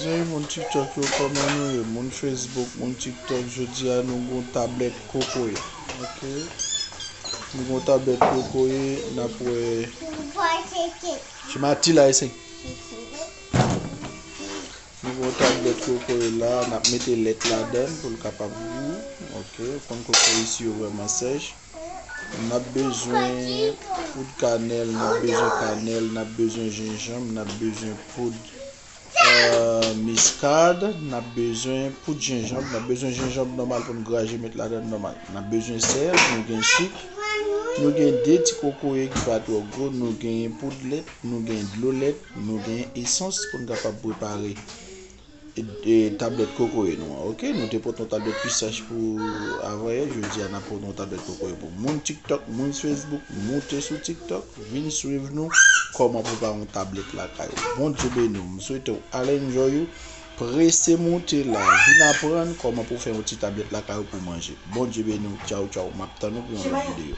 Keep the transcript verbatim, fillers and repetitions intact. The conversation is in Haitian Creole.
Hey, moun TikTok yo, kòman nou ye? Moun Facebook, moun TikTok, jodi a nou gon tablèt kokoye. Ok. Nou gon tablèt kokoye, n ap wè. Chimati la, ese. Nou gon tablèt kokoye la, n ap mete lèt ladan l pou l kapab gou. Ok, konn kokoye isi yo vrèman sèch. N ap bezwen poud kanèl, n ap bezwen kanèl, n ap bezwen jenjanm, n ap bezwen poud miskad, n ap bezwen poud jenjanm, n ap bezwen jenjanm nòmal pou n graje met ladan nòmal. N ap bezwen sèl, nou gen sik, nou gen de ti kokoye ki pa twò gwo, nou gen poud lèt, nou gen dlo lèt, nou gen esans pou n kapab prepare e, e, tablèt kokoye nou an. Ok, nou te pote yon tablèt pistach pou avanyè, jodi a n ap pote yon tablèt kokoye pou moun TikTok, moun Facebook, moute sou TikTok, vin swiv nou kòman prepare yon tablèt lakay ou. Bondye beni w, m swete w al enjoy ou, prese moute la, vin aprann kòman pou fè yon ti tablèt lakay ou pou manje. Bondye beni w, tchaw tchaw, m ap tann ou pou yon lòt videyo.